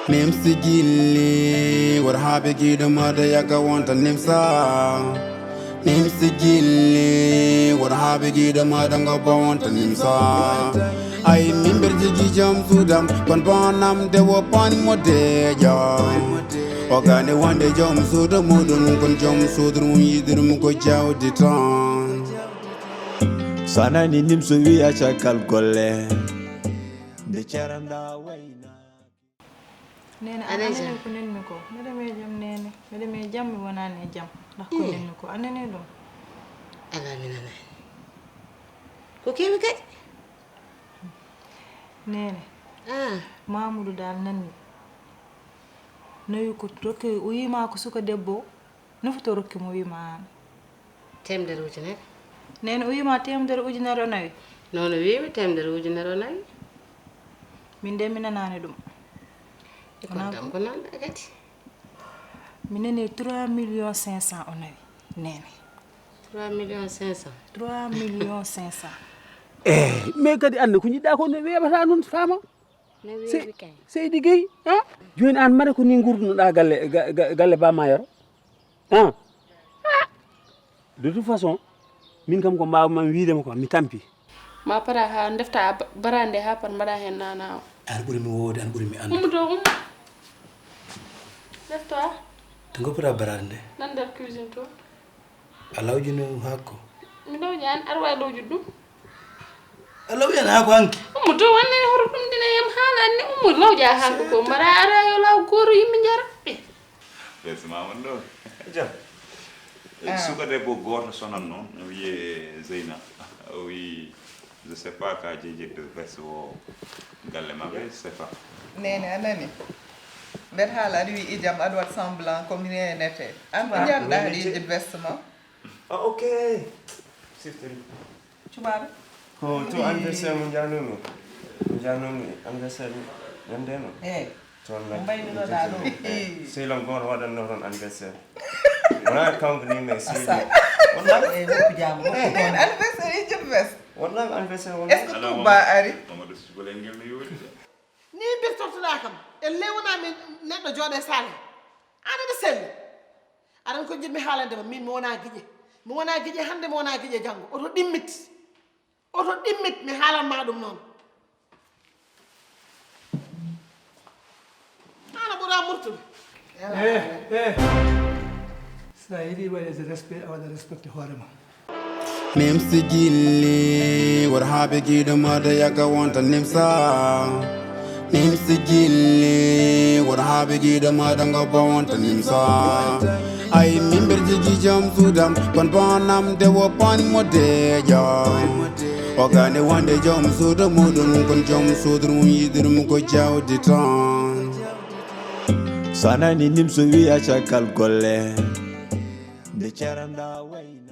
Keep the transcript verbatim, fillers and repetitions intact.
Nimsi gilli, wor habe giɗo maɗa yaka wonta nimsa. Nimsi gilli, wor habe giɗo maɗa ngo ba wonta nimsa. Ay mimber jigi jom sudam, kon bonam de wo pan mo de jom. O gane wonde jom suudu muɗum, kon jom suudu mum yiɗirum ko jawdi tan. So a nani nimso wiya caggal golle, nde caranda wayna. Neene, a nani ko nenmi ko? Mbeɗa mi e jam, neene. Mbeɗa mi e jam, mi wonaani e jam. Ndax ko nenmi ko, a nani ɗum? Alaa, mi nanaani. Ko kewi kadi? Neene, Mamoudou dal nanmi. Nawi ko rokki, o wiima ko suka debbo. Nofo to rokki mo wiima an. Temedere ujunere. Neene o wiima temedere ujunere o nawi. Noon o wiimi temedere ujunere o nawi. Min de mi nanaani ɗum. E kon tan ko nanɗa kadi. Mi nani trois millions cinq cents o nawi. Neene. Trois millions cinq cents. Trois millions cinq cents. Eh, mais kadi anne ko jiɗɗa ko no weeɓata noon faama. Seydi Gueye, ha? Jooni an mara ko ni ngurdunoɗa galle galle ba mayoro? Ha? De toute façon, min kam ko mbawmi wiidema ko mi tampi. Ma para ha defta barande ha pat mbaɗa hen nana o. An ɓuri mi wowde, an ɓuri mi ande. Ummo to ummo. Defta. To goppata barande nde. Nan nder cuisine to. A lawjino hakko. Mi lawji an ar wawi lawjude ɗum. A lawƴan hakko hanki. Ummo to wanne hoto ɗum dina yam haala anni ummo lawƴa hakko ko mbaɗa ara yo law goro yimɓe jara. Ɓesma on ɗo. Jam. Suka debbo goto sonan noon o wiye Zeyna. O wi je sais pas ka jeje de veste o galle maɓɓe je sais pas. Nene a nani. Nder haala aɗa wi ijam aɗa waɗ semblant comme rien n'était. An ko janɗa haɗa yejjit veste ma. Ah ok. Siftiri. Cuɓaaɗo. Ko to anniversaire mo njannomi. Mo njannomi anniversaire ñande no. Eyi. Toon nag mbaynoɗaa ɗo. Sehil am gooto waɗanno toon anniversaire. Wona kanko ni mais sehil. Wallahi. Eyi woppu jaamu woppu toon. Anniversaire e jeune veste. Wallahi anniversaire won. Est-ce que Touba ari? Ni bertortoɗaa kam. Elle wonaa min neɗɗo jooɗe saale. An aɗa selli. Aɗa anndi ko njiɗmi haalande ma, miin mi wonaa giƴe. Mi wonaa giƴe hannde, mi wonaa giƴe janngo. Oto ɗimmit. Oto ɗimmit, mi haalan ma ɗum noon. An a ɓuraa murtude. Eh, eh. So a yiɗi waɗede respect, a waɗa respecté hoore ma. Nimsi gilli, wor habe giɗo maɗa yaka wonta nimsa. Nimsi gilli, wor habe giɗo maɗa ngo ba wonta nimsa. Ay mimber jigi jom sudam, kon bonam de wo pan mo de jom. O gane wonde jom suudu muɗum, kon jom suudu mum yiɗirum ko jawdi tan. So a nani nimso wiya caggal golle, nde caranda wayna.